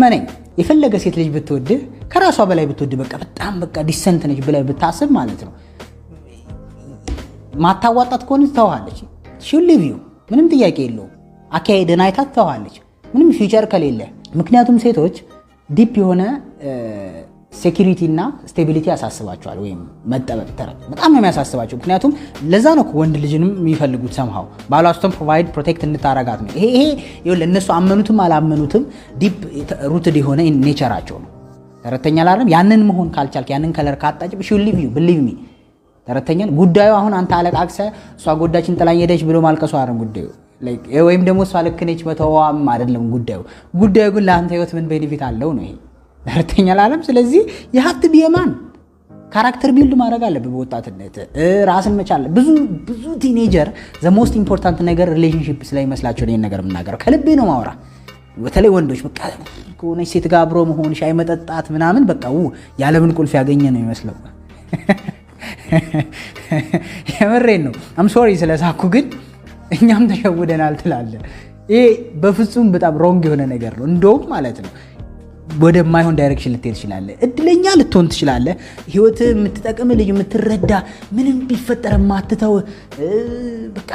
እመነኝ፣ የፈለገ ሴት ልጅ ብትወድህ፣ ከራሷ በላይ ብትወድህ፣ በቃ በጣም በቃ decent ነች ብለህ ብታስብ ማለት ነው፣ ማታዋጣት ከሆነ ትተውሃለች። She'll leave you፣ ምንም ጥያቄ የለውም። አካሄድን አይታ ትተውሃለች፣ ምንም future ከሌለ። ምክንያቱም ሴቶች deep የሆነ security እና stability ያሳስባቸዋል፣ ወይም መጠበቅ ተረት በጣም ነው የሚያሳስባቸው። ምክንያቱም ለዛ ነው ወንድ ልጅንም የሚፈልጉት፣ somehow ባሏ ስትሆን provide protect እንድታረጋት ነው። ይሄ ይኸውልህ እነሱ አመኑትም አላመኑትም deep rooted የሆነ nature ኣቸው ነው። ተረተኛል አይደለም? ያንን መሆን ካልቻልክ፣ ያንን color ካጣጭ she'll leave you, believe me። ተረተኛል? ጉዳዩ አሁን አንተ አለቃቅሰ እሷ ጎዳችን ጥላኝ ሄደች ብሎ ማልቀሱ አይደለም ጉዳዩ፣ ወይም ደግሞ እሷ ልክ ነች መተዋም አይደለም ጉዳዩ። ጉዳዩ ግን ለአንተ ህይወት ምን benefit አለው ነው ይሄ። ተረተኛል አይደለም? ስለዚህ you have to be a man፣ character build ማድረግ አለብህ በወጣትነት፣ ራስን መቻል። ብዙ ብዙ teenager the most important ነገር relationship ስለሚመስላቸው ይሄን ነገር የምናገረው ከልቤ ነው ማውራ። በተለይ ወንዶች በቃ ከሆነች ሴት ጋር አብሮ መሆን፣ ሻይ መጠጣት ምናምን በቃ የዓለምን ቁልፍ ያገኘ ነው ይመስለው። የምሬን ነው። I'm sorry ስለሳኩ፣ ግን እኛም ተሸውደናል ትላለ። ይሄ በፍጹም በጣም wrong የሆነ ነገር ነው። እንደውም ማለት ነው ወደማይሆን direction ልትሄድ ትችላለህ። እድለኛ ልትሆን ትችላለህ። ህይወት የምትጠቅም ልጅ፣ የምትረዳ፣ ምንም ቢፈጠር የማትተው በቃ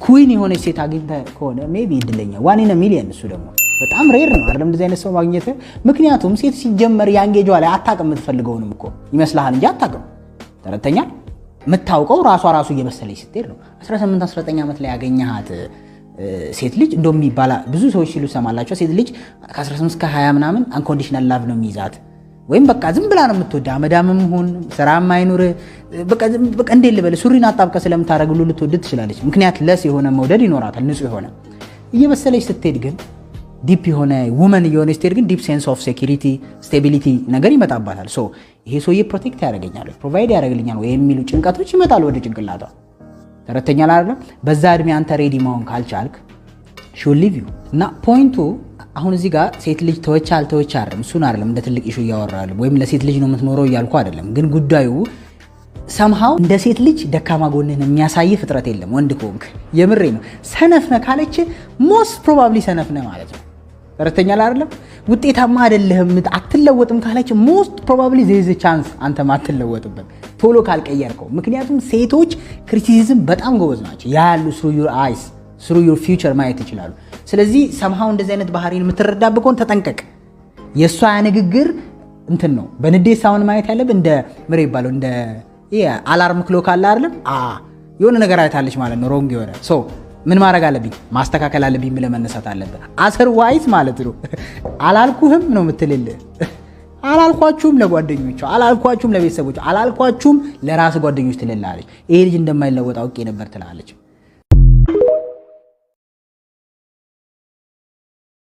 queen የሆነች ሴት አግኝተህ ከሆነ maybe እድለኛ፣ one in a million፣ እሱ ደግሞ በጣም rare ነው አይደለም እንደዚህ አይነት ሰው ማግኘት። ምክንያቱም ሴት ሲጀመር young age ዋ ላይ አታውቅም፣ የምትፈልገውንም እኮ ይመስልሃል እንጂ አታውቅም። ተረተኛል? የምታውቀው ራሷ ራሱ እየበሰለች ስትሄድ ነው። 18 19 ዓመት ላይ ያገኘሃት ሴት ልጅ እንደውም ይባላል፣ ብዙ ሰዎች ሲሉ ሰማላቸው። ሴት ልጅ ከ18 እስከ 20 ምናምን unconditional love ነው የሚይዛት፣ ወይም በቃ ዝም ብላ ነው የምትወድ። አመዳምም ሁን፣ ስራም አይኑር፣ በቃ እንዴት ልበል፣ ሱሪን አጣብቀ ስለምታደርግ ሁሉ ልትወድ ትችላለች። ምክንያት less የሆነ መውደድ ይኖራታል፣ ንጹህ የሆነ። እየበሰለች ስትሄድ ግን፣ deep የሆነ woman እየሆነች ስትሄድ ግን deep sense of security, stability ነገር ይመጣባታል። So ይሄ ሰውዬ protect ያደርገኛል፣ provide ያደርግልኛል ወይ የሚሉ ጭንቀቶች ይመጣሉ ወደ ጭንቅላቷ። ተረተኛል አይደለም? በዛ እድሜ አንተ ready መሆን ካልቻልክ she'll leave you። እና point ኡ አሁን እዚህ ጋር ሴት ልጅ ተወቻ አልተወቻ አይደለም፣ እሱን አይደለም እንደ ትልቅ issue እያወራ ወይም ለሴት ልጅ ነው የምትኖረው እያልኩ አይደለም። ግን ጉዳዩ somehow እንደ ሴት ልጅ ደካማ ጎንህን የሚያሳይ ፍጥረት የለም። ወንድ ከሆንክ የምሬ ነው። ሰነፍ ነህ ካለች most probably ሰነፍ ነህ ማለት ነው። ተረተኛል አይደለም? ውጤታማ አይደለህም፣ አትለወጥም ካለች most probably there's a chance አንተም አትለወጥበት ቶሎ ካልቀየርከው። ምክንያቱም ሴቶች criticism በጣም ጎበዝ ናቸው። ያያሉ፣ through your eyes, through your future ማየት ይችላሉ። ስለዚህ somehow እንደዚህ አይነት ባህሪን የምትረዳብህ ከሆነ ተጠንቀቅ። የእሷ ንግግር እንትን ነው፣ በንዴት ሳይሆን ማየት ያለብህ እንደ ምሬ ይባለው እንደ alarm clock አለ አይደለም? የሆነ ነገር አይታለች ማለት ነው፣ wrong የሆነ። So ምን ማድረግ አለብኝ? ማስተካከል አለብኝ ብለህ መነሳት አለብህ። Otherwise ማለት ነው አላልኩህም ነው የምትልልህ። አላልኳችሁም ለጓደኞቹ፣ አላልኳችሁም ለቤተሰቦቹ፣ አላልኳችሁም ለራስ ጓደኞች ትልላለች። ይሄ ልጅ እንደማይለወጥ አውቄ ነበር ትላለች።